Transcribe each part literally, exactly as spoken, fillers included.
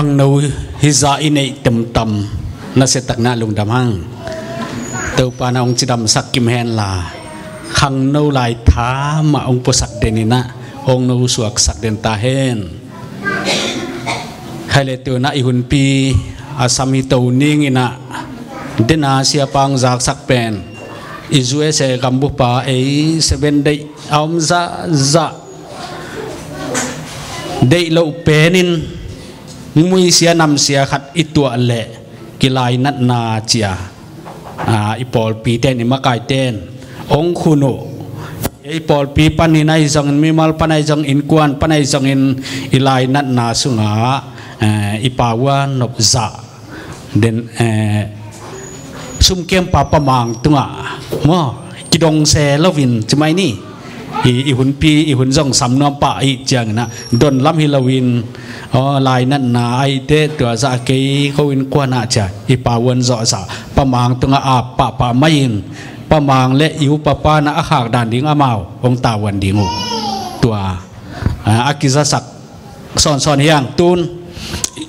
Khangno hizah i neih tamtam na siatakna lungdam hang. Topa na hong cidamsak kim henla, khangno lai thamah hong puasak deninah hong no suaksak den ta hen. Khaile tunah i hunpi a sam hi to ninginah dena siapa hong zaksak pen i U S A gambupa ei seven deih a om zahzah deih loh penin muisia namsia khat i tuah leh kilainatna cia, a, i pawlpiten i makaiten hong khun uh. I pawlpi panin ahi zongin, mimal pan ahi zongin, innkuan pan ahi zongin i lainatna sungah, eh, i pauan nopzah den, eh, sumkempa pamang tungah maw, kidongse loin cimai ni. I, i hunpi, i hun zong sam nuam pah i cianginah don lam hi loin, aw, lainatna ahi teh tua zah kei ko innkuanah cia i pauan zawhzah pamang tungah ap pahpah mai-in pamang le i upa panah a khak dan ding amau hong tauan ding uh. Tua, a, a kizasak sawnsawn hi hang. Tun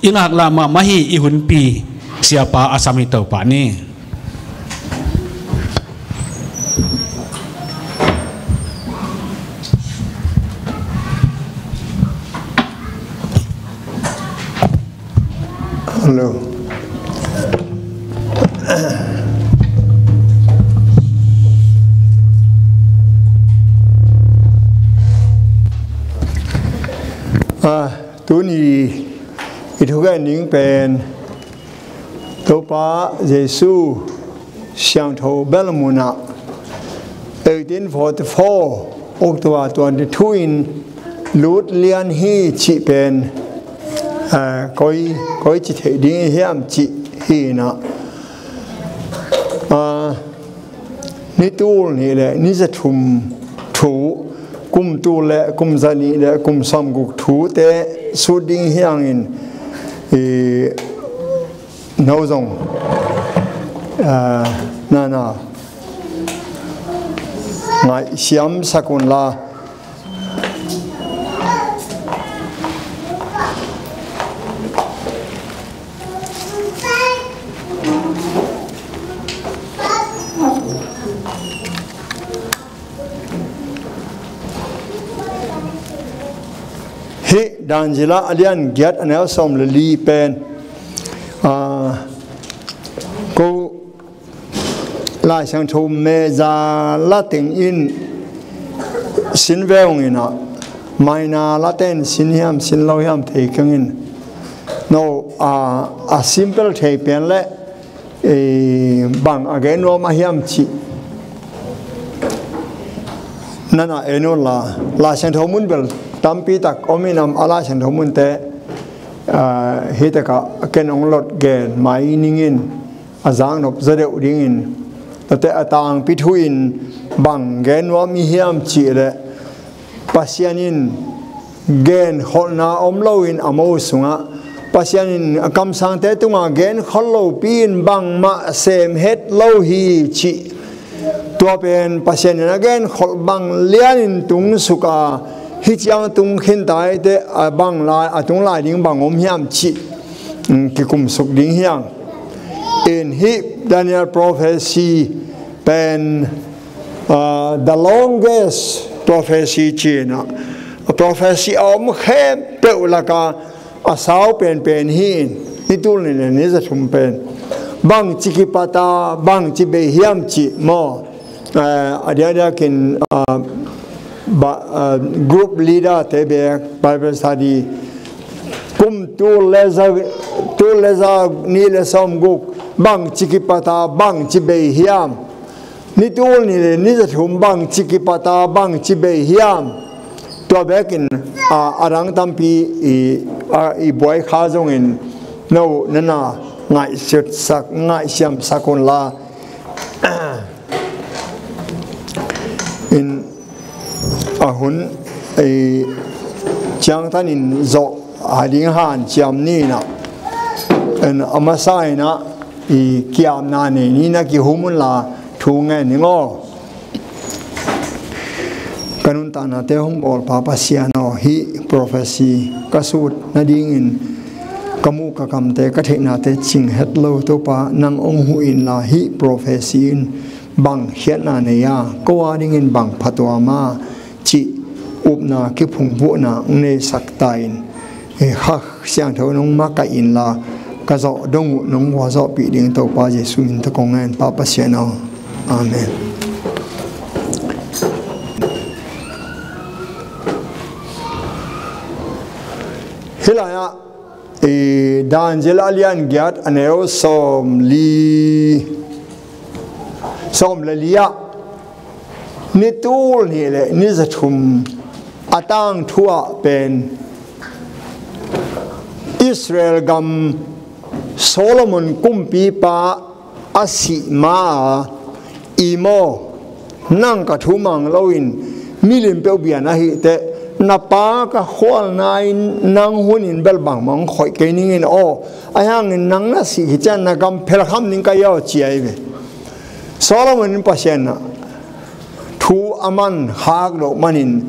i ngaklah mahmah hi i hunpi siapa a sam hi to pah ni. Hello. Ah, tuni i thugen ding pen Topa Jesu siangtho bel munah eighteen forty-four October twenty-two in lut lian hi cih pen, eh, koi, koi ci theih ding i hiam cih hi inah, ah, ni tul nih le ni zathum thu, kum tul le kum zanih le kum sawmguk thute sut ding hi hangin, i, no zong, ah, nana ngaihsiam sak unla. Hih Daniel a lian giat a neu sawm le li pen, ah, ko Lai Siangtho major la teng in sin ve ung inah, minor la ten sin hiam sin lo hiam thei keng in. No, a, a simple thei pen le, eh, bang a gen nuam a hiam cih nana en unla, Lai Siangtho mun bel tampi tak om inam, a Lai Siangtho munte, ah, hi takah ken hong lot gen mai ning in, a zaknop zaw deuh dingin, tate a tangpi thu in bang gen nuam i hiam cih leh, Pasian in genkholhna om loin a mo sungah, Pasian in a kamsangte tungah genkholh lopi in bangmah sem het lo hi cih. Tua pen Pasian in a genkholh bang lianin tungsuk a, hih ciang tung khinta hi teh a bang lai, a tung lai ding bang om hiam cih, mm, kikumsuk ding hi hang. In hih Daniel prophecy pen, ah, the longest prophecy ci-in ah, prophecy a om khempeuh lakah a sau penpen hi in, ni tul nih le ni zathum pen bangci kipat a, bangci bei hiam cih maw? Eh, a diakdiakin, ah, ba-, ah, group leader te bek Bible study, kum tul le za, tul le za nih le sawmguk bangci kipat a, bangci bei hiam? Ni tul nih le ni zathum bangci kipat a, bangci bei hiam? Tua bekin, a, a dang tampi i, a, i buai kha zongin no nana ngaihsutsak, ngaihsiamsak unla. In a hun i ciangtanin zawh a ding hanciam ni inah, in a masa inah i kiamna nei ni inah kihum unla thu ngen ning aw. Ka nuntaknate hong bawlpa Pasian aw, hih prophecy ka sut nadingin ka muh ka kamte, ka theihnate cing het lo Topa, nang hong huh inla hih prophecy in bang khiatna nei a, ko a dingin bang phatuam a cih upna kiphungvuhna hong neisak ta in. Kha Siangtho nong makaih inla ka zawh dong uh nong vualzawhpih ding Topa Jesuh min tawh kong ngen, Pa Pasian aw. Amen. Hih lai-ah i Daniel a lian giat a neu sawm li, sawm le li-ah ni tul nih le ni zathum a tangthu ah pen Israel gam Solomon kumpipa a sih ma-a, i maw, nang ka thu mang loin milim peuh bian ahih teh na pa ka khualna in nang hunin bel bangmah hong khoih kei ning in aw, ahi hangin nang na sih khit ciang na gam phelkham ning ka hi aw, ci ahi ve. Solomon in Pasian ah thu a man khak loh manin,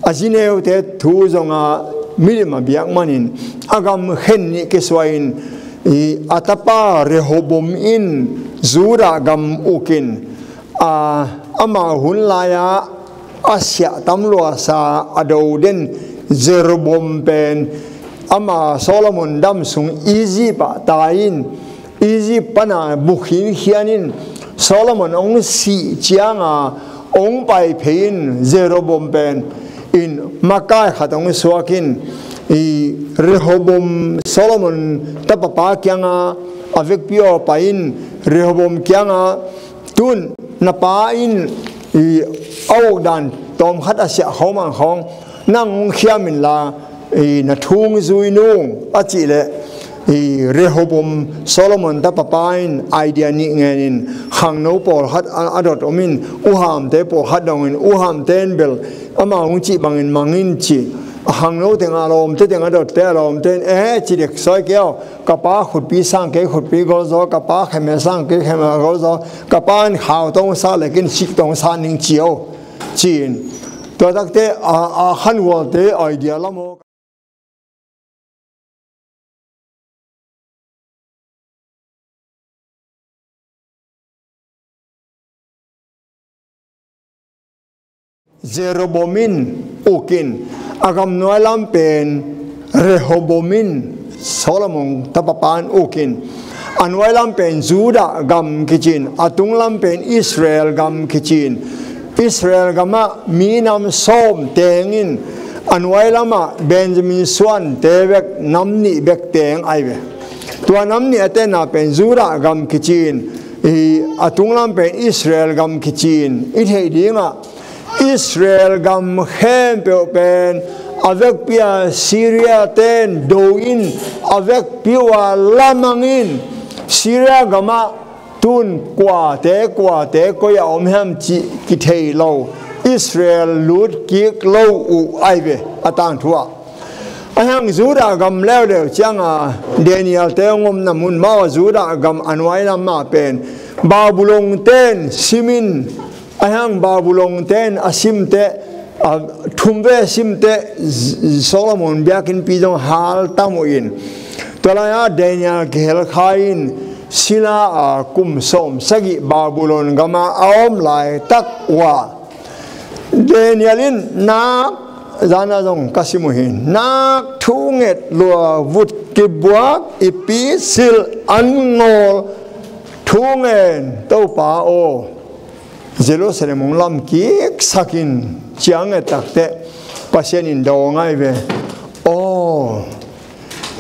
a zineute thu zonga milim a biak manin a gam khen nih kisuahin, i, a tapa Rehoboam in Judah gam ukin, a, ama hun lai-a a siah tam luasa a do den Jeroboam pen ama Solomon dam sung Egypt ah tai in, Egypt pana bu khinkhian in Solomon hong sih cianga hong pai phei in Jeroboam pen in makai khat hong suak in, i, Rehoboam Solomon tapapa kianga a vekpi aw pai in Rehoboam kianga, tun na pa in, i, a uk dan tawm khat a siah khawm ang khawng nang hong khiam inla, i, na thu hong zui nung a cih leh, i, Rehoboam Solomon tapapa in idea nih ngen in khangno pawlkhat a, a dot om in, uhamte pawlkhat dong in, uhamte in bel ama hong cih bangin mang in ci. A khangno teng a lawmte teng a dotte a lawmte in, eh, ci dek sawi kei aw, ka pa khutpi sang kei khutpi gol zaw, ka pa kheme sang kei kheme gol zaw, ka pa in khau tawh hong sat leh ken sik tawh hong sat ning ci aw, ci-in. Tua takte a, a khanhualte idea lam aw. Jeroboam in ukin, a gam nuailam pen Rehoboam in, Solomon tapapa in ukin, a nuailam pen Judah gam kici in, a tunglam pen Israel gam kici in, Israel gamah minam sawm teng in, a nuailamah Benjamin suante bek nam nih bek teng ahi ve. Tua nam nih a tenna pen Judah gam kici in, i, a tunglam pen Israel gam kici in, i theih dingah Israel gam khempeuh pen a vekpi a Syria ten do in, a vekpi uh a lamang in, Syria gamah tun kuate, kuate koi a om hiam cih kithei lo, Israel lut kik lo uh ahi ve a tangthu ah. Ahi hang Judah gam leuleu cianga Daniel te hong omna mun mah Judah gam a nuailam mah pen Babylon ten sim in, ahi hang Babylon ten a simte, a, thumve simte, Z-, Solomon biakinnpi zong hal tam uh in. Tua lai-ah Daniel kihel kha in sila a kum sawm sagih Babylon gamah a om laitak uh a, Daniel in nak, zana zong ka sim uh hi, nak thu nget lua, vut kibuak, ipi silh an ngawl, thu ngen Topa aw, Jerusalem hong lam kiksak in ci a nget takteh Pasian in dawng ahi ve. Aw,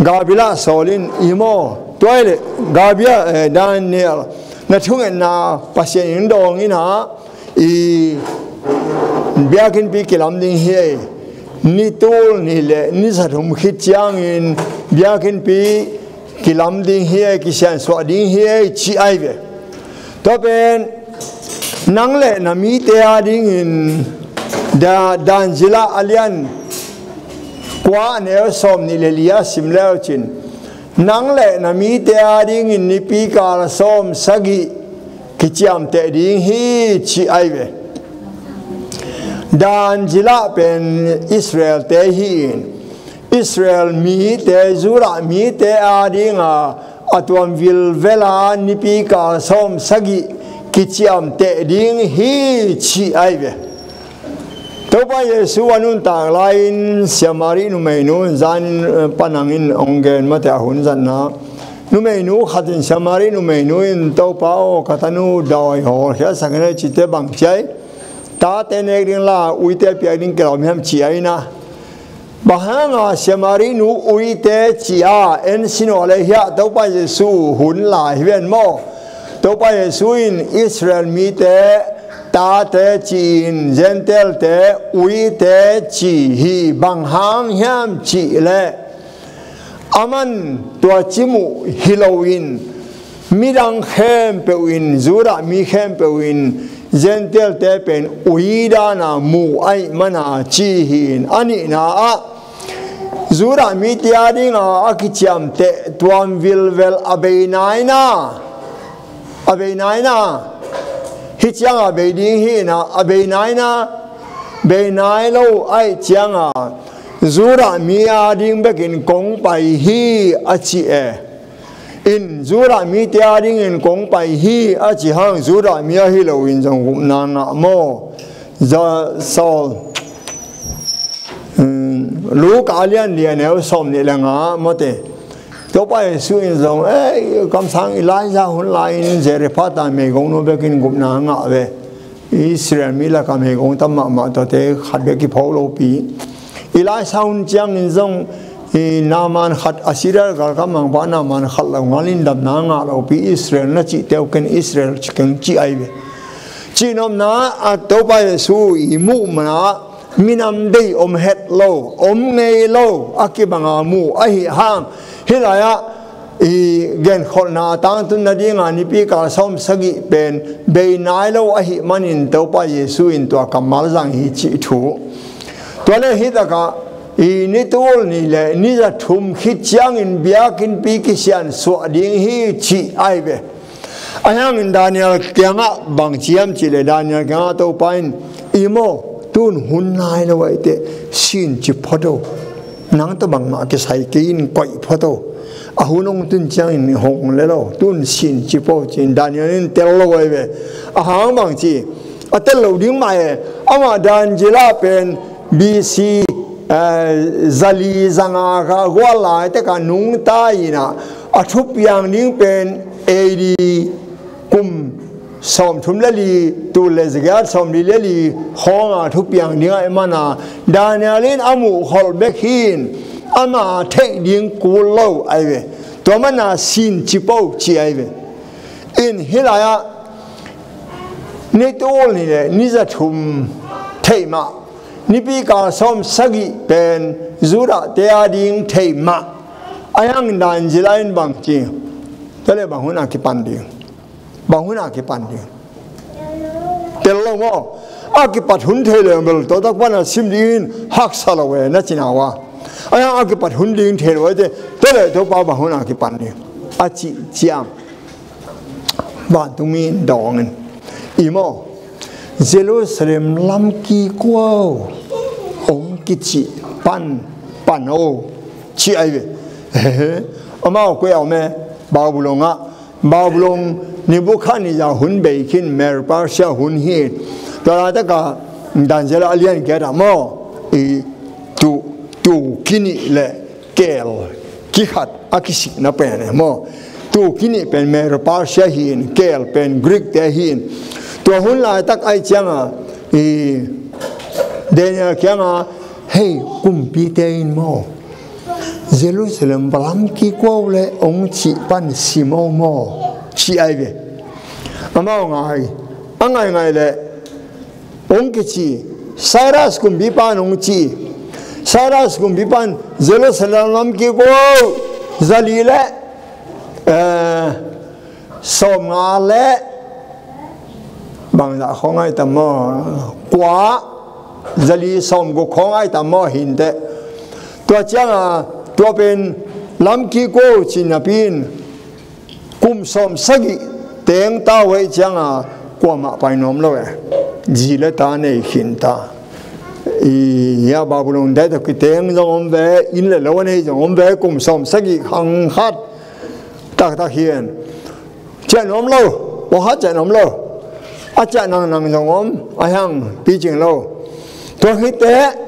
Gabriel ah sawl in, i maw, tua hi leh Gabriel, eh, Daniel, na thungetna Pasian in dawng in ah, i biakinnpi kilam ding hi ei, ni tul nih le ni zathum khit ciangin biakinnpi kilam ding hi ei, kisiansuah ding hi ei, ci ahi ve. Tua pen nang le na mite a dingin, Da-, Daniel a lian kua a neu sawm nih le li a sim leu cin, nang le na mite a dingin nipi kal sawm sagih kiciamteh ding hi, ci ahi ve. Daniel pen Israel-te hi in, Israel mite, Judah mite adinga a tuam vilvela nipi kal sawm sagih kiciamteh ding hi, ci ahi ve. Topa Jesu a nuntak lai-in Samari numeinu in zanin, eh, panangin ong gen mate a hun zatna. Numeinu khatin Samari numeinu in, "Topa aw, ka tanu dawi hawlkhia sakin ei," cite bang ciai. Tate nek ding la, uite piak ding kilawm hiam ci ahi na. Bang hanga Samari nu uite ci a en sino le hiah Topa Jesu hun lai hi ven maw. Topa Jesu in Israel mite tate ci-in Gentile-te uite ci hi, bang hang hiam cih leh, aman tua cimuh hi loin midang khempeuh in, Judah mi khempeuh in Gentile-te pen ui dana mu ahih mana ci hi. A nihna ah Judah mite adinga a kiciamteh tuam vilvel a bei naina, a bei naina, hi cianga bei ding hi na, a bei naina, bei nai lo ahih cianga Judah mi ading bekin kong pai hi, a ci e. In Judah mite adingin kong pai hi, a ci hang Judah mi ahi loin zong gupna ngah maw. Za, Saul, um, Luka a lian li a neu sawm nih le nga mate. Topa Jesu in zong, eh, kamsang Elijah hun lai-in Zarephath a meigongnu bekin gupna ngah ve. Israel mi laka meigong tam mahmah tuate khat bek kipho lopi. Elisha hun ciangin zong, i, Naaman khat, Assyria galkap mangpa Naaman khat lo ngalin damna ngah lopi, Israel na cih teuken Israel ci keng ci ahi ve. Cihnopna a Topa Jesu i muh mana minam dei om het lo, om ngei lo, a kibanga mu ahi hang. Hih lai-ah i genkholhna a tangtun nadinga nipi kal sawm sagih pen bei nai lo ahih manin Topa Jesu in tua kammal zang hi cih thu. Tua le hih takah i ni tul nih le ni za thum khit ciangin biakinnpi kisiansuah ding hi cih ahi ve. Ahi hangin Daniel kiangah bang ci hiam cih leh Daniel kiangah Topa in, i maw, tun hun nai lo ahih teh sin ci phot o. Nang tawh bangmah kisai kei in koih phot o. A hun hong tun ciangin hong le lo, tun sin ci phot o ci-in Daniel in tel lo ahi ve. A hang bang ci, a tel lo ding mah e. Amah Daniel ah pen B C, eh, zali zanga ka gual lai teka nungta in a, a thupiang ding pen A D kum sawmthum le li, tul le zagiat sawmli le li khawnga thupiang ding ahih mana Daniel in a muhkholh bek hi in, ama theih ding kul lo ahi ve. Tua mana sin ci phot o ci ahi ve. In hih lai-ah ni tul nih le ni za thum theih mah, nipi kal sawm sagih pen Judah te ading theih mah. Ahi hangin Daniel in bang ci, tua le bang hun a kipan ding, bang hun a kipan ding. Tel lo maw? A kipat hun thei le bel tua tak pana sim dingin haksa lo e na cina ua. Ahi hang a kipat hun ding thei lo e te, tua le Topa bang hun a kipan ding, a cih ciang. Vantung in dawng in, i maw, Jerusalem lam kikua o, hong kici pan, pan o, ci ahi ve. Amau koi a om e, Babylon ah, Babylon Nebuchadnezzar hun bei khin, Medo Persia hun hi. Tua laitaka Daniel a lian giat ah maw, i tu, tu kinih le keel kikhat a kisikna pen e maw. Tu kinih pen Medo Persia hi in, keel pen Greek te hi in. Tua hun laitak ahih cianga i Daniel kianga, hei, kumpite in maw, Jerusalem va lam kikua o le hong cih pan sim o maw, ci ahi ve. Amau ngai, a ngaingai le hong kici, Cyrus kumpipa in hong ci. Cyrus kumpipa in Jerusalem lam kikua o, zali le, eh, sawmnga le bangzah khawng ai tam maw, kua, zali sawmguk khawng ai tam maw hinteh. Tua cianga tua pen lam kikua o cih napi in kum sawm sagih teng ta uh ahih cianga kuamah pai nuam lo e. Zi le ta nei khin ta. I, hia Babylon dai tawh kiteng zong om ve, inn le lo a nei zong om ve, kum sawm sagih khang khat taktak hi ven. Ciah nuam lo, pawlkhat ciah nuam lo. A ciah nangnang zong om, a hiang picing lo. Tua khit teh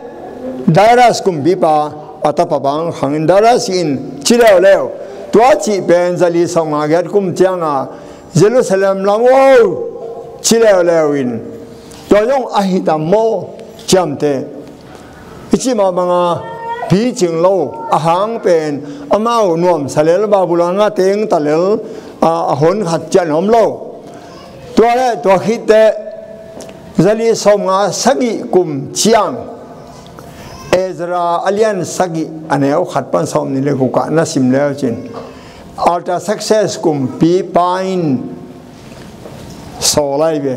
Darius kumpipa a tapa bang khangin Darius in ci leuleu, tua cih pen zali sawmnga giat kum cianga Jerusalem lam o ci leuleu in, tua zong a hi tam maw ciamteh? I cih mah banga picing lo, a hang pen amau nuamsa lel, Babylon ah teng ta lel, a, a hon khat ciah nuam lo. Tua le tua khit teh zali sawmnga sagih kum ciang Ezra a lian sagih a neu khat pan sawmnih le guk ah na sim leu cin, Artaxerxes kumpipa in sawl ahi ve.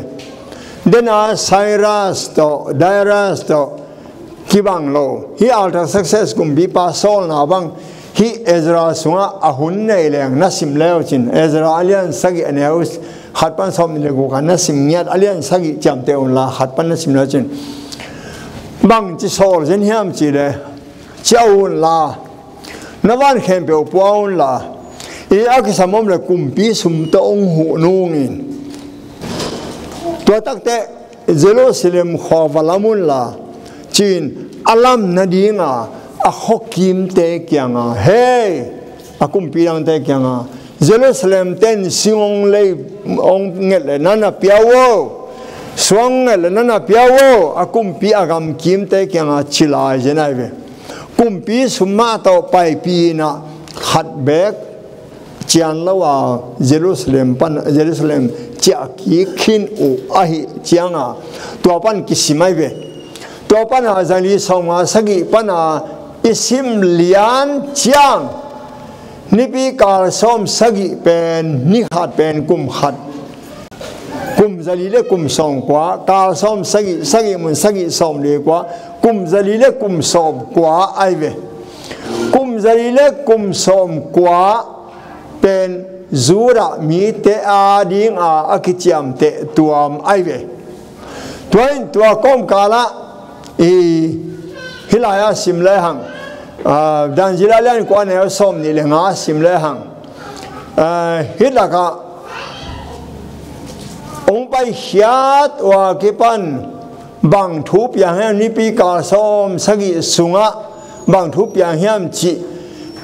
Dena Cyrus tawh Darius tawh kibang lo. Hih Artaxerxes kumpipa sawlna bang hih Ezra sungah a hun nei leng na sim leu cin, Ezra a lian sagih a neu khat pan sawmnih le guk ah na sim ngiat, a lian sagih ciamteh unla khat pan na sim leu cin, bangci sawl zen hiam cih leh, ciah unla na van khempeuh pua unla, i a kisam om le kumpi sum tawh hong huh nungin, tua tak teh Jerusalem khua va lam unla, ci-in a lam nadinga a khuakimte kianga, hei, a kumpi dangte kianga, Jerusalem ten sing hong lei, hong nget le na na pia uh o, suang hong nget le na na pia uh o, a kumpi a gamkimte kianga ci lai zen ahi ve. Kumpi sum mah tawh paipih in ah khat beek cian lo a Jerusalem pan, Jerusalem ciah kik khin uh ahih cianga tua pan kisim ahi ve. Tua pana zali sawmnga sagih pana i sim lian ciang, nipi kal sawm sagih pen ni khat pen kum khat, kum zali le kum sawmkua, kal sawm sagih, sagih mun sagih sawmli kua, kum zali le kum sawmkua ahi ve. Kum zali le kum sawmkua pen Judah mite a dinga a kiciamteh tuam ahi ve. Tua in tua kawmkalah i, hih lai-ah sim lehang, ah, Daniel a lian kua neu sawmnih le nga sim lehang, ah, hih lakah hong paikhiat uh a kipan bang thu piang hiam, nipi kal sawm sagih sungah bang thu piang hiam cih,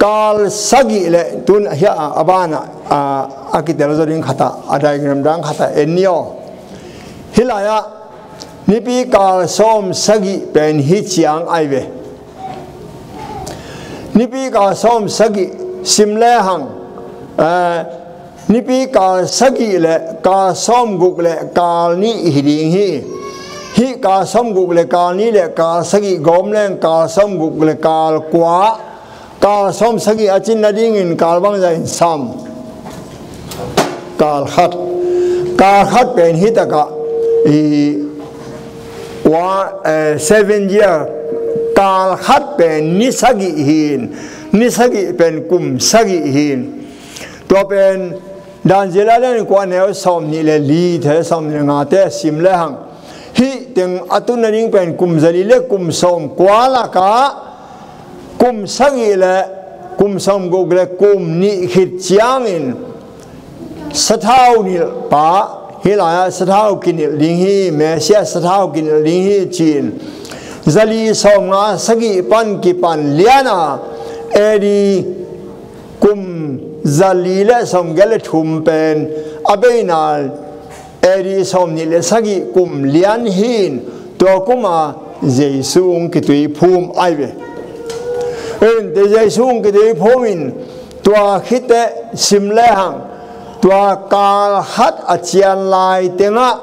kal sagih le tun hiah a, a banah, a, a kitel zaw ding khatah, a diagram dang khatah en ni aw. Hih lai-ah nipi kal sawm sagih pen hih ciang ahi ve. Nipi kal sawm sagih sim lehang, eh, nipi kal sagih le kal sawm guk le kal nih hi ding hi. Hih kal sawm guk le kal nih le kal sagih gawm leng kal sawm guk le kal kua, kal sawm sagih a cin nadingin kal bangzah in sam? Kal khat. Kal khat pen hih takah i, wa, eh, seven year. Kal khat pen ni sagih hi in, ni sagih pen kum sagih hi in. Tua pen Daniel a lian kua neu sawmnih le li te sawmnih le ngate sim lehang, hih teng a tun nading pen kum zali le kum sawmkua lakah kum sagih le kum sawmguk le kum nih khit ciangin sathau nilhpa, hih lai-ah sathau kinilh ding hi, Messiah sathau kinilh ding hi ci-in zali sawmnga sagih pan kipan liana A D kum zali le sawmgiat le thum pen a beina A D sawmnih le sagih kum lian hi in, tua kuma Jesu hong kituiphum ahi ve. Ente Jesu hong kituiphum in tua khit teh sim lehang, tua kal khat a cian lai tengah,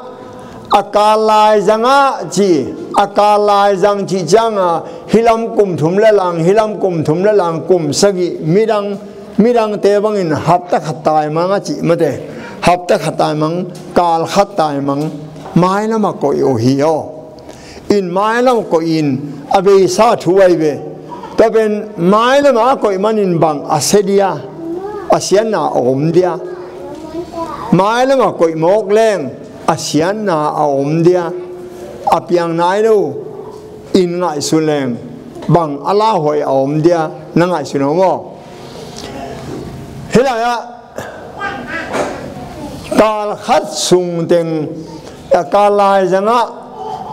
a kal lai zangah ci, a kal lai zang cih cianga hih lam kum thum le lang, hih lam kum thum le lang, kum sagih, midang, midangte bangin hapta khat taimang a cih mate, hapta khat taimang, kal khat taimang, mailamah koih uh hi aw. In mailamah koih in a beisa thu ahi ve. Tua pen mailamah a koih manin bang a sia dia, a siatna a om dia? Mailamah koih mawk leng a siatna a om dia? A piang nai lo. in ngaihsun leng bang a lauhuai a om dia na ngaihsun a om aw. Hih lai-ah kal khat sung teng, a kal laizangah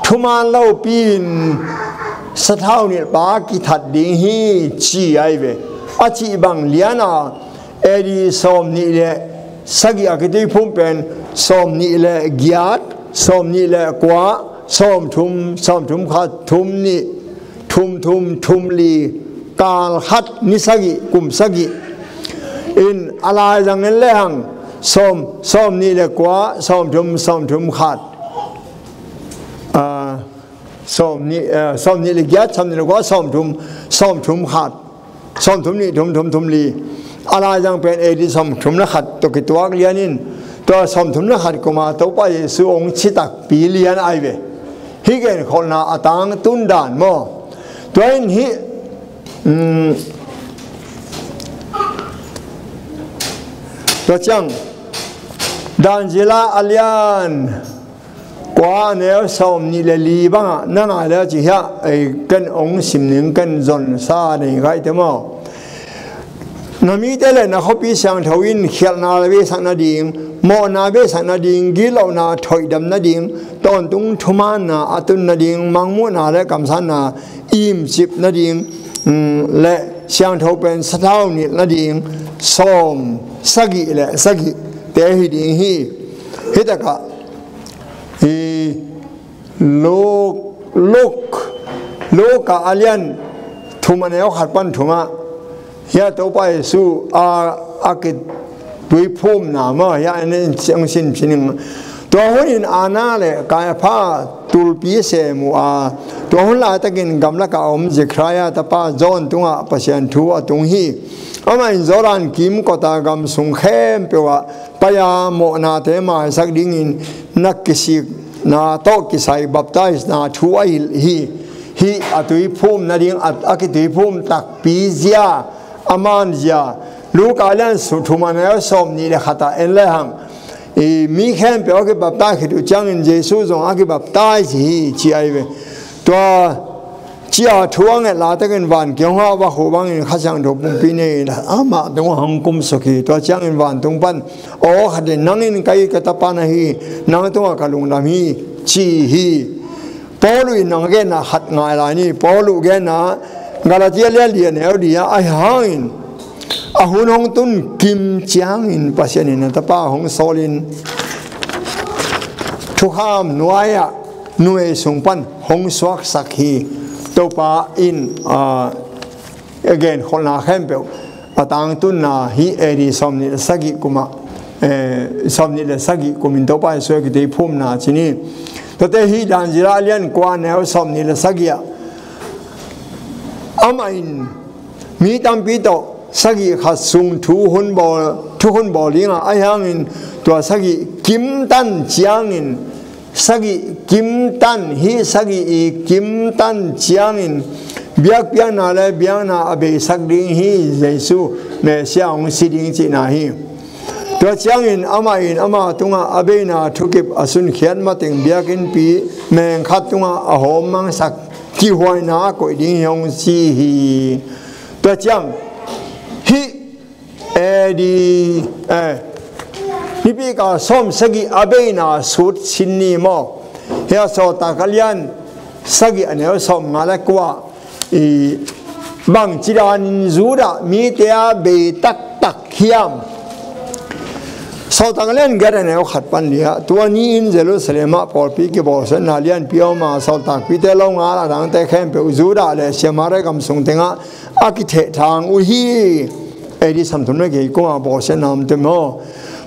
thuman lopi-in sathau nilhpa kithat ding hi ci ahi ve. A cih bang lian a, A D sawm nih le sagih a kituiphum pen sawm nih le giat, sawm nih le kua, sawm thum, sawm thum khat, thum nih, thum thum, thum li, kal khat, ni sagih, kum sagih. In a laizang in lehang sawm, sawm nih le kua, sawm thum, sawm thum khat, ah, sawm nih, eh, sawm nih le giat, sawm nih le kua, sawm thum, sawm thum khat, sawm thum nih, thum thum, thum li. A laizang pen A D sawm thum le khat tawh kituak lian in, tua sawm thum le khat kum a Topa Jesu hong ci takpi lian ahi ve. Hih genkholhna a tangtun dan maw? Tua in hih, um, tua ciang, Dan Zila a lian kua, a neu sawm nih le li bangah na ngai le ci hiah, ei, ken hong sim ning, ken zonsa nei ngaihte maw? Na mite le na khuapi siangtho in khialhna beisak nading, mawhna beisak nading, gitlohna thoihdam nading, tawntung thumaanna a tun nading, mangmuhna le kamsanna imcip nading, um, le siangtho pen sathau nilh nading sawm sagih le sagihte hi ding hi. Hih takah, hi, Luk, Luk, Luka a lian thum, a neu khat pan thumah, hiah Topa Jesu a, a kituiphumna maw, hiah an in siang sin sin in. Tua hun in Anna le Kaiapha tulpi sem uh a, tua hun laitakin gamlakah a om Zechariah tapa John tungah Pasian thu a tung hi. Amah in Jordan kimkot a gam sung khempeuh ah pai-a mawhnate maisak dingin na kisikna tawh kisai baptisena thu a hilh hi. Hih a tuiphum nading, a, a kituiphum takpi zia, a man zia, Luka lian su thum, a neu sawm nih le khat ah en lehang, i, mi khempeuh a kibaptise khit uh ciangin Jesu zong a kibaptise hi ci ahi ve. Tua ci-a thu a nget laitakin van kiang hong hah, vakhu bangin Kha Siangtho pumpi nei in amah tungah hong kumsuk hi. Tua ciangin vantung pan aw khat in, "Nang in ka it ka Tapa na hi, nang tungah ka lungdam hi," ci hi. Paul in nang genna khat ngai lai ni. Paul genna Galatia lian li, a neu li ah, ahi hangin a hun hong tun kim ciangin Pasian in a Tapa hong sawlin thukham nuai-ah numei sung pan hong suaksak hi. Topa in, ah, a genkholhna khempeuh a tangtunna hi. A D sawm nih le sagih kumah, eh, sawm nih le sagih kumin Topa Jesu a kituiphumna ci ni. Tuate hi Dan Zila lian kua, neu sawm nih le sagih ah, amah in mi tampi tawh sagih khat sung thu hun bawl, thukhun bawl ding a, ahi hangin tua sagih kimtan ciangin, sagih kimtan, hih sagih i kimtan ciangin biakpiakna le biakna a beisak ding hi. Jesu Messiah hong si ding cihna hi. Tua ciangin amah in ama tungah a beina thukip a sunkhiat mateng biakinnpi meng khat tungah a hawmmangsak kihhuaina a koih ding hi hong ci hi. Tua ciang hih A D, eh, nipi kal sawm sagih a beina sut sin ni maw? Hiah Sawltak a lian sagih, a neu sawm nga le kua, i, bangci danin Judah mite a bei taktak hiam? Sawltak a lian giat, a neu khat pan li ah, tua ni-in Jerusalem ah pawlpi kibawlsiatna lianpi a om a, sawltakpite lo ngal a dangte khempeuh Judah le Samaria gam sung tengah a kithehthang uh hi. A D sawm thum le giat kum a bawlsiatna om te maw?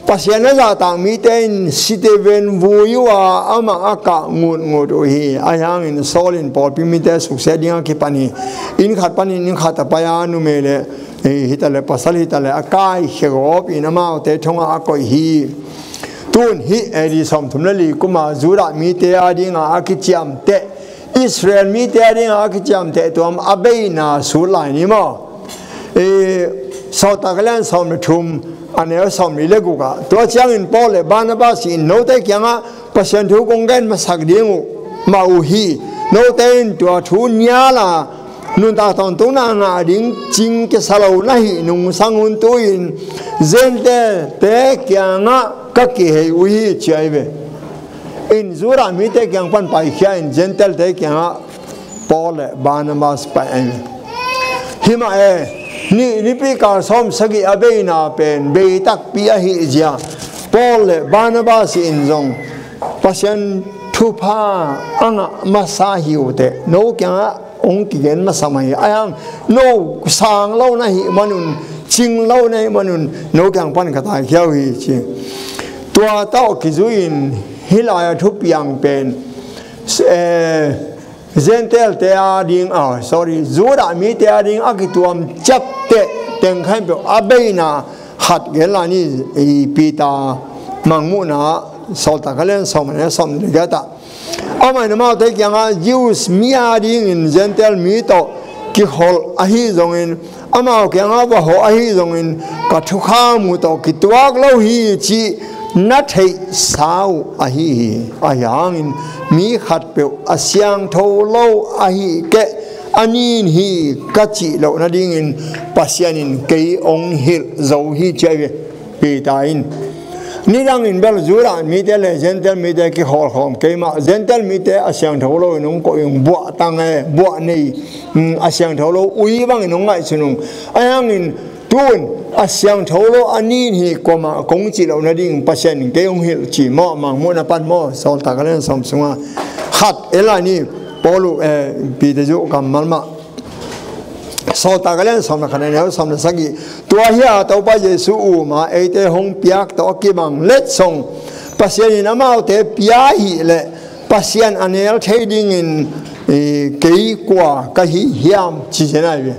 Pasian a zahtak mite in Stephen vui uh a, amah a kah ngutngut uh hi. Ahi hangin Saul in pawlpi mite suksiat ding a kipan hi. Inn khat panin inn khat a pai a, numei le, eh, hi ta le, pasal hi ta le, a kaikhia gawp in amaute thongah a koih hi. Tun hih A D sawm thum le li kum a Judah mite a ding a a kiciamteh, Israel mite a ding a a kiciamteh tua a beina sut lai ni maw? Eh, Sawltak a lian sawm le thum, a neu sawm li le guk ah, tua ciangin Paul le Barnabas in note kiangah Pasian thu kong gen masak ding uh mah uh hi. Note in tua thu nial a nuntak tawntungna ngah ding cing kisa lo na hih nungsang un tu-in Gentile-te kiangah ka kihei uh hi, ci ahi ve. In Judah mite kiang pan paikhia in Gentile-te kiangah Paul le Barnabas pai ahi ve. Hi mah e, ni, nipi kal sawm sagih a beina pen bei takpi ahih zia Paul le Barnabas in zong Pasian thupha a ngah masa hi uh teh, no kiangah hong kigen masa mah hi. Ahi hang no sang lo na hih manun, cing lo na hih manun, no kiang pan ka taikhia uh hi, ci. Tua tawh kizui-in hih lai-a thupiang pen, eh, Gentile-te a ding, ah, sorry, Judah mite a ding a kituam ciapteh teng khempeuh a beina khat gen lai ni. I Peter Mangmuhna Sawltak a lian sawm, a lian sawm le giat ah, amah in amaute kiangah, Jews mi a dingin Gentile mi tawh kiholh ahi zongin, amau kiangah va hawh ahi zongin, ka thukham uh tawh kituak lo hi, cih na theihsa uh ahi hi. Ahi hangin mi khatpeuh a siangtho lo ahih keh a nin hi ka cih loh nadingin Pasian in kei hong hilh zo hi, ci ahi ve. Peter in, nidangin bel Judah mite le Gentile mite kihawlkhawm kei mah, Gentile mite a siangtho loin hong koih ung, buahtang e, buah nei, mm, a siangtho lo ui bangin hong ngaihsun ung. Ahi hangin tun a siangtho lo a nin hi kuamah kong cih loh nading Pasian in kei hong hilh, ci maw, Mangmuhna pan maw, Sawltak a lian sawm sunga khat en lai ni. Paul uh, eh, Peter uh kammal mah. Sawltak a lian sawm le khat, a neu sawm le sagih. Tua hi a, Topa Jesu uma eite hong piak tawh a kibang letsong Pasian in amaute pia ahih leh Pasian a nel thei dingin, eh, kei kua ka hi hiam, ci zen ahi ve.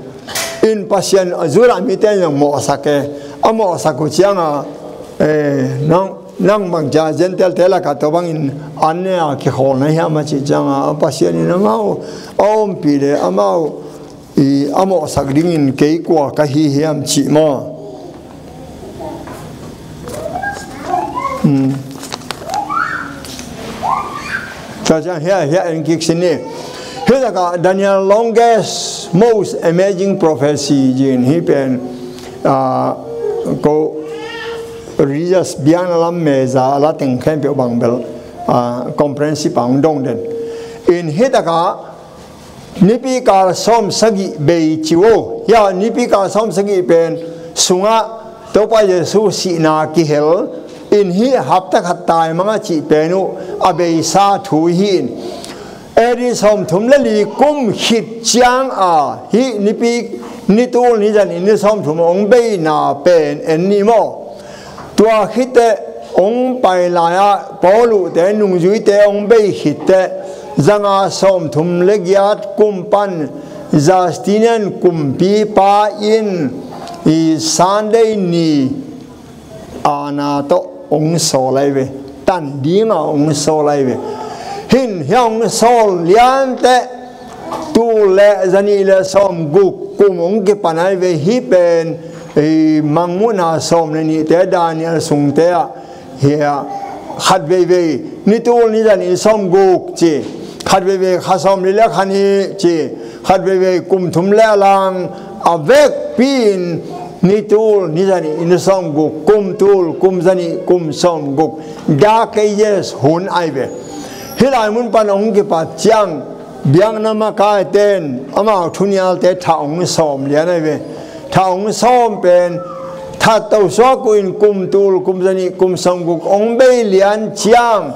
In Pasian, a, Judah mite in zong mawhsak e, a mawhsak uh cianga, eh, nang, nang bang cia Gentile-te lakah tua bangin an ne a kikhawl na hiam a cih cianga, a Pasian in amau a ompih le amau i a mawhsak dingin kei kua ka hi hiam, cih maw? Hmm. Tua ciang hiah, hiah en kik sin ni. Hih takah Daniel Longest Most Amazing Prophecy ci-in hih pen, ah, ko religious biakna lam meza a la teng khempeuh bang bel, ah, comprehensive a hong dong den. In hih takah nipi kal sawm sagih bei ci uh. Hiah nipi kal sawm sagih pen sungah Topa Jesu sihna kihel in, hih hapta khat taimang a cih pen uh a beisa thu hi in. A D sawmthum le li kum khit ciang a hih nipi, nitul nizan in ni sawmthum hong beina pen en ni maw? Tua khit teh hong pai lai-ah Paul uhte nungzuite hong bei khit teh, zanga sawmthum le giat kum pan Justinian kumpipa in i Sunday ni aana tawh hong sawl ahi ve. Tan dinga hong sawl ahi ve. Hin hia hong sawl lian teh, tul le zanih le sawmguk kum hong kipan ahi ve. Hih pen, eh, Mangmuhna sawm le nihte, Daniel sungte ah hia, khat veivei nitul nizan in sawmguk ci, khat veivei kha sawmli le kha nih ci, khat veivei kum thum le a lang, a vekpi in nitul nizan in sawmguk, kum tul kum zanih kum sawmguk, Dark Ages hun ahi ve. Hih lai mun pan hong kipat ciang biakna makaite in amau thunialte thah hong sawm lian ahi ve. Thah hong sawm pen that to suak uh in kum tul kum zanih kum sawmguk hong bei lian ciang,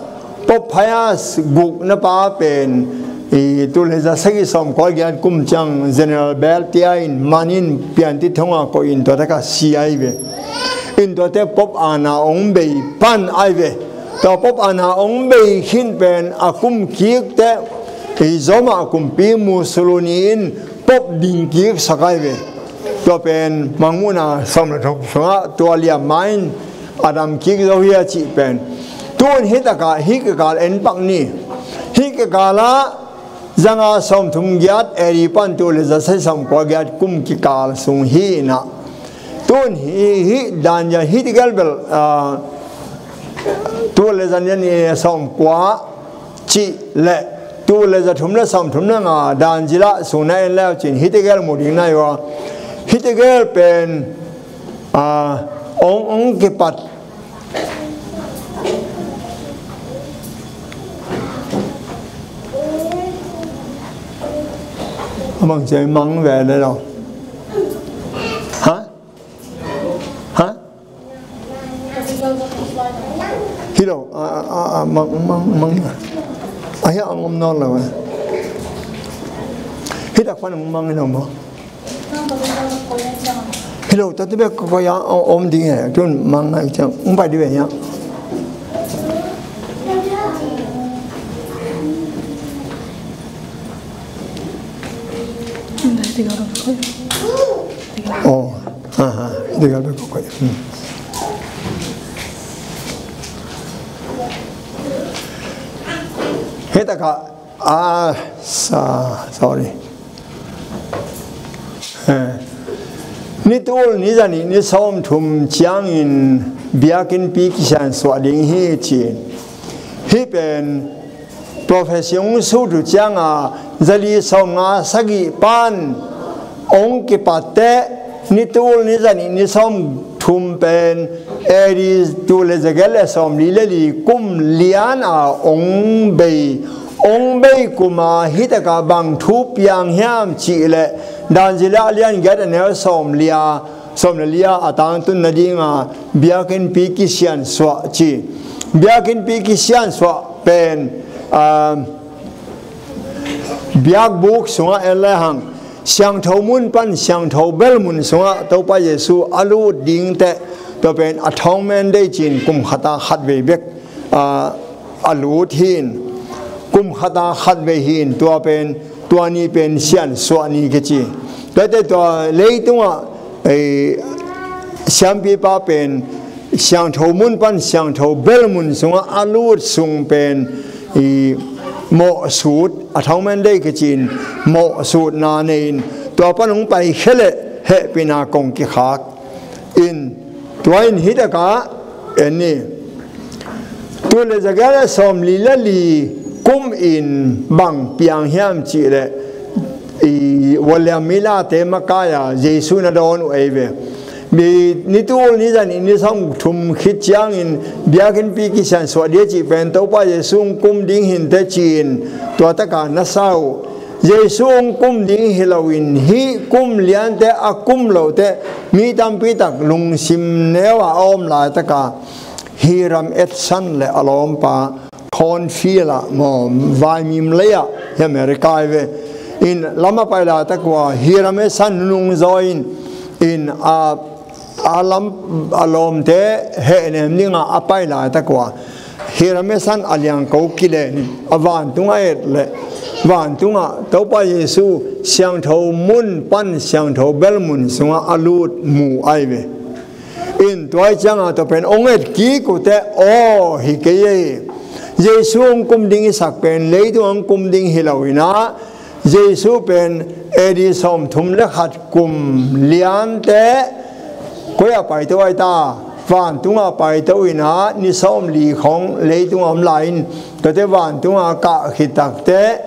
Pope Pius gukna pa pen i tul le za sagih sawmkua giat kum ciang General Berthier in man in pianti thonga koih in tua takah si ahi ve. In tuate Pope aana hong bei pan ahi ve. Tua Pope aana hong bei khin pen a kum kik teh i Roma kumpi Mussolini in Pope ding kik sak ahi ve. Tua pen Mangmuhna sawm le thum sungah tua liam ma in a dam kik zo hi a cih pen. Tun hih takah hih kikal en pak ni. Hih kikal ah zanga sawmthum giat A D pan tul le za sagih sawmkua giat kum kikal sung hi in ah. Tun hih, hih dan zia hih tikel bel, ah, tul le zanih sawmkua cih le tul le za thum le sawm thum le nga dan zila sung na en leu cin hite gel mu ding na hi ua. Hite gel pen, a, ong, ong kipat a mang ciai mang ve le lo. Ha? Ha? Hi lo, a, a, a, a, mang, mang, mang. A hi a om nawn lo, eh. Hi tak pan mang hi lo maw? Hi lo, tua tu bek ko, ko ya, o, om ding e, tun mang ngai ciang, ong pai ding ve ya. Oh, aha, tigel bek ko koih. Hmm. Hi tak a, ah, sa, sorry. Eh, ni tul, ni za nih, ni sawm thum ciangin biakinnpi kisiansuah ding hi ci. Hih pen prophecy hong sut uh cianga, za li sawm nga sagih pan hong kipat teh, ni tul, ni za nih, ni sawm thum pen A D tul le za giat le sawm li le li kum lian a hong bei, hong bei kum a hih tak a bang thu piang hiam cih leh, dan zila lian giat a neu sawm li a, sawm le li a a tangtun nading a biakinnpi kisiansuah ci. Biakinnpi kisiansuah pen, ah, biakbuk sungah en le hang, siangtho mun pan siangtho bel mun sungah Topa Jesu a lut ding teh, tua pen Atonement Day ci-in kum khat a khat vei bek, ah, a lut hi-in, kum khat a khat vei hi-in, tua pen, tua ni pen siansuah ni kici. Tuate tua leitungah, eh, siampipa pen siangtho mun pan siangtho bel mun sungah a lut sung pen, i, mawhsut, Atonement Day kici-in mawhsutna nei-in, tua pan hong paikhia leh hehpihna kong kikhak in, tua in hih tak a en ni. Tul le za giat le sawm li le li kum in bang piang hiam cih leh, i, William Miller-te makai a Jesu na dawn uh ei ve. Mi, ni tul, ni za nih, ni sawm thum khit ciangin biakinnpi kisiansuah ding a cih pen Topa Jesu hong kum ding hi inteh ci-in tua tak a na sa uh. Jesu hong kum ding hi loin hih kum liante a kum loh teh mi tampi tak lungsim neu a a om laitak a, Hiram Edson le a lawmpa Cornfield ah maw, vaimim lei ah, hi America hi ve. In lam a pai laitak ua Hiram Edson nunung zaw in, in a, a lam, a lawmte hehnem ding a a pai laitak ua Hiram Edson a liangko kilen in a vantung a et leh, vantungah Topa Jesu siangtho mun pan siangtho bel mun sungah a lut mu ahi ve. In tua hi ciangah tua pen hong et kik uh teh, aw, hi kei ei. Jesu hong kum ding i sak pen leitung hong kum ding hi lo in ah, Jesu pen A D sawmthum le khat kum liante koi ah paito ahi ta, vantungah paito in ah, ni sawmli khong leitungah om lai in, tuate vantungah kah khit tak teh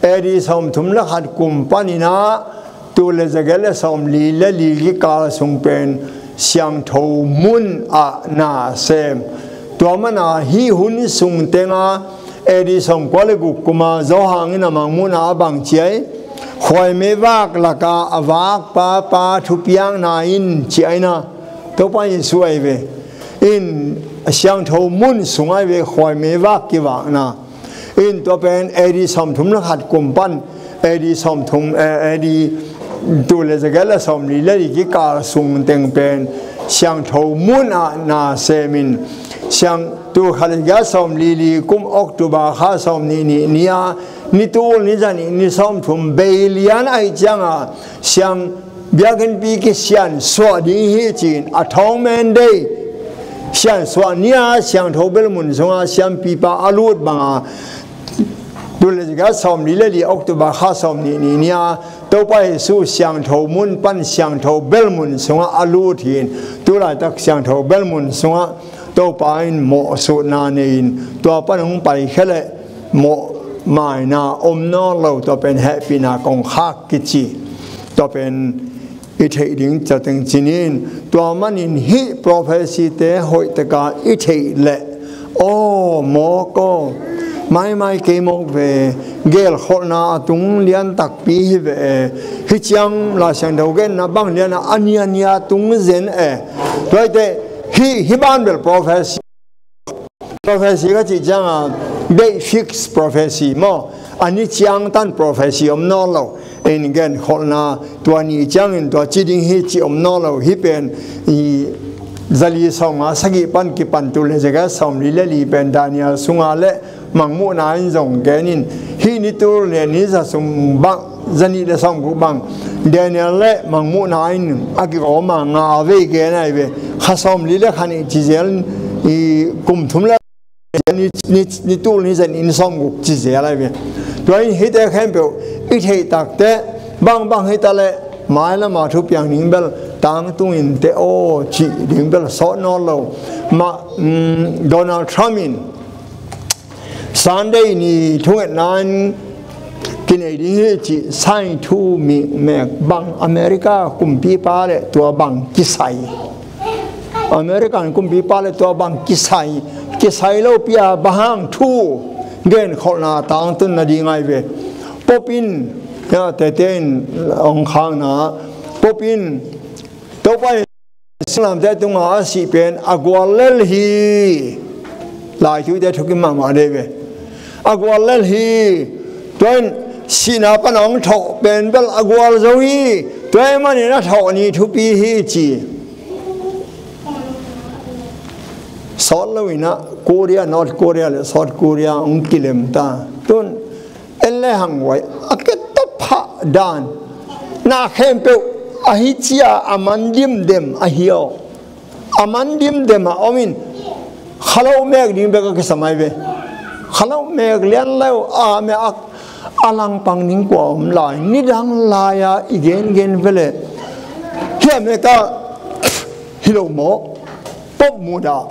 A D sawmthum le khat kum pan in ah, tul le zagiat le sawmli le li kikal sung pen siangtho mun ah na sem. Tua mana hih hun sung tenga A D sawmkua le guk kuma Johan in a mangmuhna a bang ci ai? Khuaimei vak laka a vakpa pa thupiakna in ci ai na. Topa Jesu ahi ve. In siangtho mun sung ahi ve, khuaimei vak kivakna. In tua pen A D sawmthum le khat kum pan A D sawmthum, eh, A D tul le zagiat le sawmli le li kikal sung teng pen siangtho mun ah na sem in, siang tul khat le zagiat sawmli li kum October kha sawmnih nih ni-a, ni tul, ni zanih, ni sawmthum bei lian ahih cianga siang biakinnpi kisiansuah ding hi ci-in, Atonement Day siansuah ni-a siangtho bel mun sunga siampipa a lut banga, tul le zagiat sawmli le li October kha sawmnih nih ni-a Topa Jesu siangtho mun pan siangtho bel mun sungah a lut hi-in, tulaitak siangtho bel mun sungah Topa in mawhsutna nei-in, tua pan hong paikhia leh mawh, maina om nawn lo, tua pen hehpihna kongkhak kici, tua pen i theih ding ciateng cinin, tua manin hih prophecy te hoih taka i theih leh, aw mawk aw, maimai kei mawk ve, gelkholhna a tung lian takpi hi ve e. Hih ciang Lai Siangtho genna bang liana a nia nia tung zen e. Tuaite hih hih ban bel prophecy prophecy ka cih cianga, date fix prophecy maw, a ni ciangtan prophecy om nawn lo. In genkholhna tua ni ciangin tua ci ding hi ci om nawn lo. Hih pen i zali sawmnga sagih pan kipan tul le zeka sawmli le li pen Daniel sunga le mangmuhna in zong genin, hih ni tul le ni za sung bang, zanih le sawmguk bang, Daniel le mangmuhna in a kikawma nga vei gen ai ve. Kha sawmli le kha nih ci zel, i kum thum le ni, ni, ni tul ni zan in sawmguk ci zel ai ve. Tua in hihte khempeuh i theih takte bangbang hita le mailama thupiang ding bel tangtungin te aw cih ding bel sawt nawn lo. Ma, um, Donald Trump in Sunday ni thungetna in kinei ding hi cih sign thu mi mek bang America kumpipa le tua bang kisai. American kumpipa le tua bang kisai. Kisai lo pia bang hang thu genkholhna tangtun na ding ai ve. Popin, ya, tete in ong khangna, Popin Topa in singlamte tunga a sih pen a gual lel hi. Laituite thukim mahmah dei ve. A gual lel hi. Tua in sihna pana hong thawh pen bel a gual zo hi. Tua ahih manin a thawh ni thupi hi ci. Sawt lo in ah Korea, North Korea le South Korea hong kilem ta. Tun en le hang guai a keta phah dan na khempeuh ahi cia a man dimdem ahi aw. A man dimdem a om in khalau mek ding bek a kisam ai ve. Khalau mek lian lo a me a, a langpang ding kua om lai, nidang lai-a i gengen vele. Hia mek a hi lo maw? Pop muda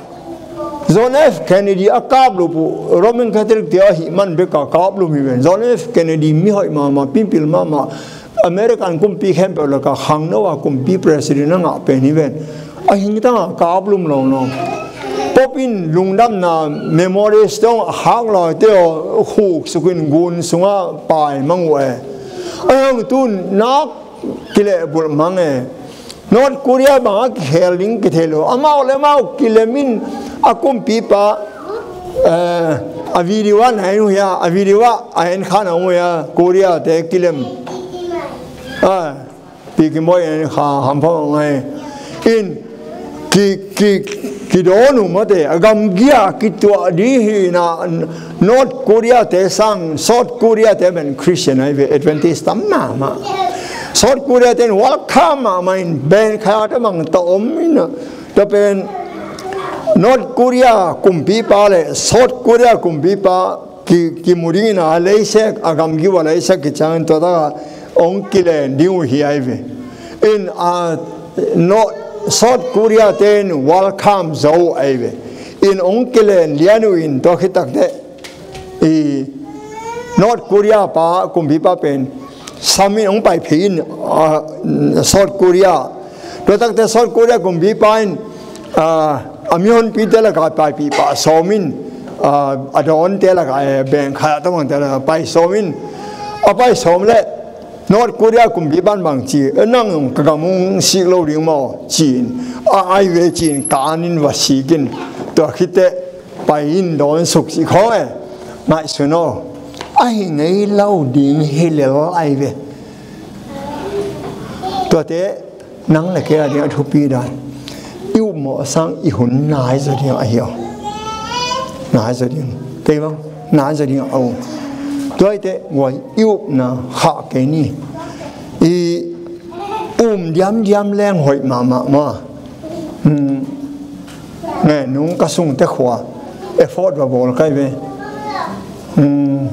John F Kennedy a kaplup uh, Roman Catholic te ahi man beka kaplup hi ven. John F Kennedy mihoih mahmah, pimpil mahmah, American kumpi khempeuh laka khangno a kumpi president a ngah pen hi ven. A hingtanga kaplum lo no. Pop in lungdamna memorial stone a khak lawite aw khuk sukin gun sunga pai mang uh e. A hang tun nak kilehbulh mang e. North Korea bang a kikhel ding kithei lo. Amau le amau kilemin a kumpipa, eh, a video ah na en uh hia, a video ah a en kha na uh hia, Korea te kilem. Ah, Pi Kim Boy en kha hampha ngai. In ki, ki, kidawn uh mate, a gamgi a kituah ding hi na. North Korea te sang, South Korea te pen Christian ai ve, Adventist tam mahmah. South Korea ten welcome mahmah in, ben khaya te bang ta om in a. Tua pen North Korea kumpipa le South Korea kumpipa ki, kimu dingin a leisek, a gamgi ua leisek kiciangin tua taka hong kilen ding uh hi ai ve. In a, no, South Korea ten welcome zo ai ve. In hong kilen lian uh in tua khit takte i North Korea pa kumpipa pen samin hong pai phei in, ah, South Korea. Tua takte South Korea kumpipa in, ah, a mihonpite laka paipih pah sawmin, ah, a dawnte laka, eh, bengkhai a tamangte laka pai sawmin, a pai sawm le North Korea kumpipan bang ci, "Eh, nang ka gam hong sik lo ding maw?" ci-in, a ai ve ci-in, kanin va sikin, tua khite pai in dawn suk cih khawng e. Ngaihsun aw, ahi ngei lo ding hi lel ai ve. Tuate nang le kei a ding a thupi dan, i upmawh sang i hun nai zaw ding ahi aw. Nai zaw ding. Kei bang nai zaw ding a um. Tuaite guai i upna khah kei ni. I um diamdiam leng hoih mahmah maw. Hmm. Nge, nung ka sungte khua effort va bawl kai ve. Hmm.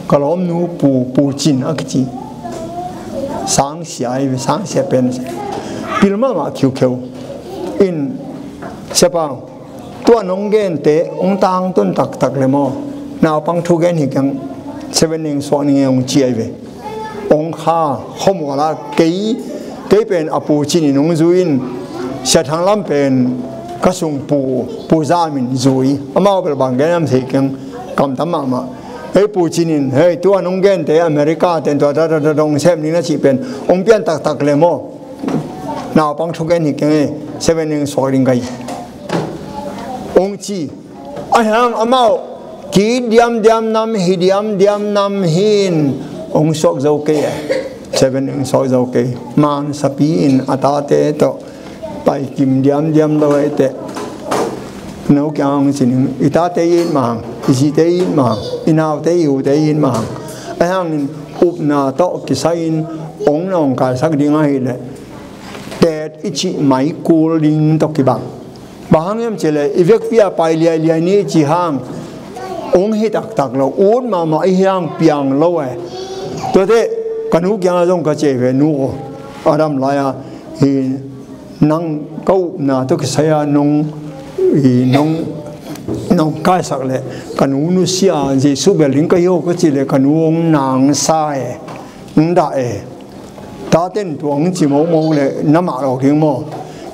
Ka lawmnu pu, pu Cin a kici. Sangsia ai ve, sangsia pen. Pil mahmah khiukheu. In, siapa, tua nong gente hong tangtun taktak le maw. Naupang thu gen hi keng. Seven Day suak ning e hong ci ahi ve. Hong kha, khuamual ah kei, kei pen a pu Cin in hong zui in, Sia Thang Lam pen ka sung pu, Pu Zam in zui. Amau bel bang gen hiam thei keng, kamtam mahmah. Hei, pu Cin in, hei, tua nong gente America ten tua tua tua tua dong sem ning na cih pen hong pian taktak le maw. Naupang thugen hi keng e, Seven Day suak ding ka hi, hong ci. Ahi hang amau ki diamdiam nam, hi diamdiam nam hi in, hong suak zo kei e. Seven Day suak zo kei. Mangsapi in a tate tawh pai kim diamdiam lo e teh. No kiang hong ci ning, i tate i it mah hang, i zite i it mah hang, i naute i ute i it mah hang. Ahi hangin upna tawh kisai in hong nawngkaisak ding ahih leh, tet i cih mai kul ding tawh kibang. Bang hang hiam cih leh, i vekpi a pai liailiai ni i cih hang, hong hi taktak lo, ut mahmah i hi hang piang lo e. Tuate, ka nu kiangah zong ka ci ve, nu aw, a dam lai-a hi, nang ka upna tawh kisai-a nong, i, nong, nong kaisak leh ka nu nusia, Jesu bel ding ka hi aw ka cih leh ka nu hong nangsa e, hong dah e. Taten tua hong ci momo leh na mah lo ding maw.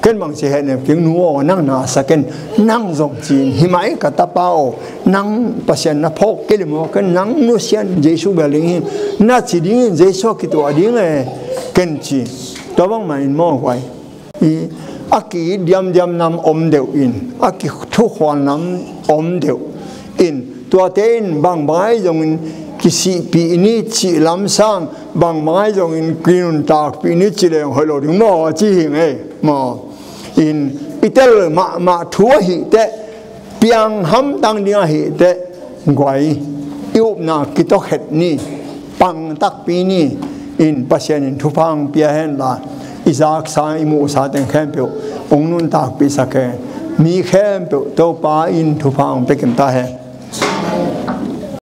Ken bang ci heh nep keng, nu aw, nang na sa ken, nang zong ci in, hi mai ka tapa aw, nang Pasian na phawk kei leh maw, ken nang nusia in, Jesu bel ding hi, na ci ding in, Jesu a kituah ding e, ken ci. Tua bangmah in maw guai. I, a ki diamdiam nam om deuh in, a kithukhual nam om deuh in, tuate in bangbang ahi zongin kisihpih ni cih lam sang, bangbang ahi zongin kinuntakpih ni cih leng hoih lo ding maw, a ci hi ngei maw. In, i tel mahmah thu ahih teh, piang hamtang ding ahih teh, guai, i upna kitawkhet ni, pang takpi ni. In, Pasian in thupha hong pia hen la, i zaksa, i muhsa teng khempeuh hong nuntakpihsak hen. Mi khempeuh Topa in thupha hong pia kim ta hen.